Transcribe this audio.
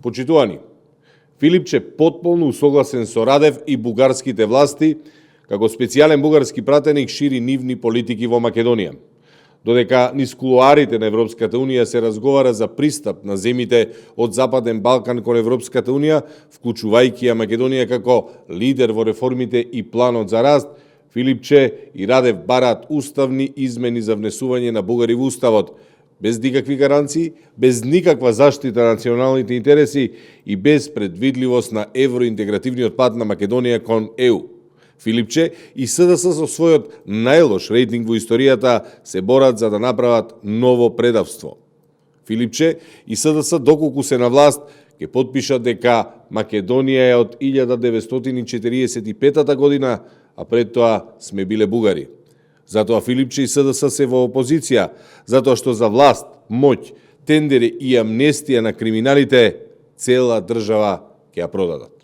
Почитувани, Филипче потполно усогласен со Радев и бугарските власти, како специјален бугарски пратеник шири нивни политики во Македонија. Додека низ кулуарите на Европската Унија се разговара за пристап на земите од Западен Балкан кон Европската Унија, вклучувајќи ја Македонија како лидер во реформите и планот за раст, Филипче и Радев бараат уставни измени за внесување на бугари во уставот, без никакви гаранции, без никаква заштита на националните интереси и без предвидливост на евроинтегративниот пат на Македонија кон ЕУ. Филипче и СДС со својот најлош рейтинг во историјата се борат за да направат ново предавство. Филипче и СДС доколку се на власт ќе потпишат дека Македонија е од 1945 година, а пред тоа сме биле бугари. Затоа Филипче и СДС се во опозиција, затоа што за власт, моќ, тендери и амнестија на криминалите цела држава ќе ја продадат.